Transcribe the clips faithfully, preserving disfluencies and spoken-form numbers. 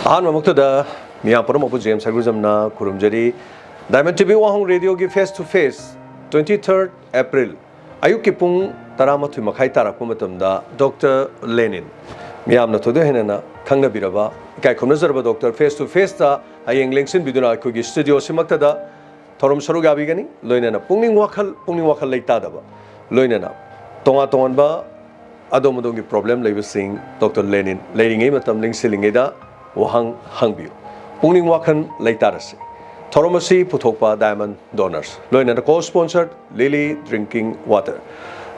ꯑꯍꯥꯟꯕꯃꯛꯇꯗ ꯃꯤꯌꯥꯝ ꯄꯨꯝꯅꯃꯛꯄꯨ James ꯁꯔꯒꯨꯖꯝꯅ ꯈꯨꯔꯨꯝꯖꯔꯤ꯫ Diamond T V ꯋꯥꯍꯪ ꯔꯦꯗꯤꯑꯣꯒꯤ face to face, twenty third April, ꯑꯌꯨꯛꯀꯤ ꯄꯨꯡ ꯇꯔꯥꯃꯥꯊꯣꯏ ꯃꯈꯥꯏ ꯇꯥꯔꯛꯄ ꯃꯇꯝꯗ ꯗꯣꯛꯇꯔ ꯂꯦꯅꯤꯟ, ꯃꯤꯌꯥꯝꯅ ꯊꯣꯏꯗꯣꯛ ꯍꯦꯟꯅ ꯈꯪꯅꯕꯤꯔꯕ, ꯏꯀꯥꯏ ꯈꯨꯝꯅꯖꯔꯕ ꯗꯣꯛꯇꯔ face to faceꯇ ꯍꯌꯦꯡ ꯂꯦꯡꯁꯤꯟꯕꯤꯗꯨꯅ ꯑꯩꯈꯣꯏꯒꯤ ꯁ꯭ꯇꯨꯗꯤꯑꯣꯁꯤꯃꯛꯇꯗ ꯊꯧꯔꯝ ꯁꯔꯨꯛ ꯌꯥꯕꯤꯒꯅꯤ꯫ ꯂꯣꯏꯅꯅ ꯄꯨꯛꯅꯤꯡ ꯋꯥꯈꯜ, ꯄꯨꯛꯅꯤꯡ ꯋꯥꯈꯜ ꯂꯩꯇꯥꯗꯕ, ꯂꯣꯏꯅꯅ ꯇꯣꯉꯥꯟ ꯇꯣꯉꯥꯟꯕ ꯑꯗꯣꯝ ꯑꯗꯣꯝꯒꯤ ꯄ꯭ꯔꯣꯕ꯭ꯂꯦꯝ ꯂꯩꯕꯁꯤꯡ ꯗꯣꯛꯇꯔ ꯂꯦꯅꯤꯟ ꯂꯩꯔꯤꯉꯩ ꯃꯇꯝ, ꯂꯦꯡꯁꯤꯜꯂꯤꯉꯩꯗ ꯋꯥꯍꯪ ꯍꯪꯕꯤꯌꯨ꯫ ꯄꯨꯛꯅꯤꯡ ꯋꯥꯈꯜ ꯂꯩꯇꯥꯔꯁꯤ꯫ ꯊꯧꯔꯝ ꯑꯁꯤ ꯄꯨꯊꯣꯛꯄ Diamond Donors, ꯂꯣꯏꯅꯅ co-sponsor Lily Drinking Water,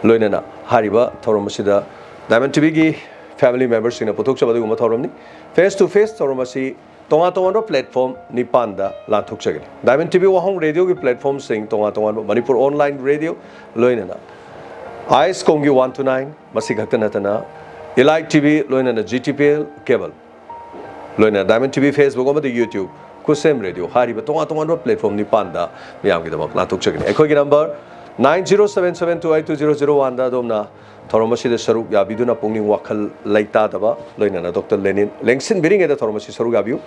ꯂꯣꯏꯅꯅ ꯍꯥꯏꯔꯤꯕ ꯊꯧꯔꯝ ꯑꯁꯤꯗ Diamond TVꯒꯤ family memberꯁꯤꯡꯅ ꯄꯨꯊꯣꯛꯆꯕ ꯑꯗꯨꯒꯨꯝꯕ ꯊꯧꯔꯝꯅꯤ꯫ Face to face ꯊꯧꯔꯝ ꯑꯁꯤ ꯇꯣꯉꯥꯟ ꯇꯣꯉꯥꯟꯕ platform ꯅꯤꯄꯥꯟꯗ ꯂꯥꯟꯊꯣꯛꯆꯒꯅꯤ꯫ Diamond TV ꯋꯥꯍꯪ ꯔꯦꯗꯤꯑꯣꯒꯤ platformꯁꯤꯡ ꯇꯣꯉꯥꯟ ꯇꯣꯉꯥꯟꯕ ꯃꯅꯤꯄꯨꯔ online radio, ꯂꯣꯏꯅꯅ ꯑꯥꯏ ꯑꯦꯁ ꯀꯣꯝꯒꯤ one to nine, ꯃꯁꯤ ꯈꯛꯇ ꯅꯠꯇꯅ Elite TV, ꯂꯣꯏꯅꯅ G T P L cable, ꯂꯣꯏꯅꯅ Diamond TV Facebook ꯑꯃꯗꯤ YouTube, ꯈꯨꯠꯁꯦꯝ ꯔꯦꯗꯤꯑꯣ ꯍꯥꯏꯔꯤꯕ ꯇꯣꯉꯥꯟ ꯇꯣꯉꯥꯟꯕ platform ꯅꯤꯄꯥꯟꯗ ꯃꯤꯌꯥꯝꯒꯤꯗꯃꯛ ꯂꯥꯟꯊꯣꯛꯆꯒꯅꯤ꯫ ꯑꯩꯈꯣꯏꯒꯤ number nine zero seven seven two eight two zero zero oneꯗ ꯑꯗꯣꯝꯅ ꯊꯧꯔꯝ ꯑꯁꯤꯗ ꯁꯔꯨꯛ ꯌꯥꯕꯤꯗꯨꯅ ꯄꯨꯛꯅꯤꯡ ꯋꯥꯈꯜ ꯂꯩꯇꯥꯗꯕ, ꯂꯣꯏꯅꯅ ꯗꯣꯛꯇꯔ ꯂꯦꯅꯤꯟ ꯂꯦꯡꯁꯤꯟꯕꯤꯔꯤꯉꯩꯗ ꯊꯧꯔꯝ ꯑꯁꯤ ꯁꯔꯨꯛ ꯌꯥꯕꯤꯌꯨ꯫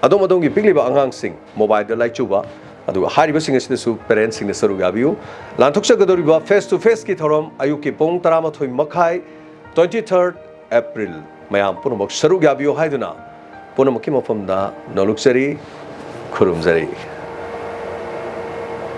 ꯑꯗꯣꯝ ꯑꯗꯣꯝꯒꯤ ꯄꯤꯛꯂꯤꯕ ꯑꯉꯥꯡꯁꯤꯡ, mobileꯗ ꯂꯥꯏꯆꯨꯕ, ꯑꯗꯨꯒ ꯍꯥꯏꯔꯤꯕꯁꯤꯡ ꯑꯁꯤꯗꯁꯨ parentsꯁꯤꯡꯅ ꯁꯔꯨꯛ ꯌꯥꯕꯤꯌꯨ꯫ ꯂꯥꯟꯊꯣꯛꯆꯒꯗꯧꯔꯤꯕ face to faceꯀꯤ ꯊꯧꯔꯝ ꯑꯌꯨꯛꯀꯤ ꯄꯨꯡ ꯇꯔꯥꯃꯥꯊꯣꯏ ꯃꯈꯥꯏ, twenty third April, ꯃꯌꯥꯝ ꯄꯨꯝꯅꯃꯛ ꯁꯔꯨꯛ ꯌꯥꯕꯤꯌꯨ ꯍꯥꯏꯗꯨꯅ ꯄꯨꯝꯅꯃꯛꯀꯤ ꯃꯐꯝꯗ ꯅꯣꯂꯨꯛꯆꯔꯤ, ꯈꯨꯔꯨꯝꯖꯔꯤ꯫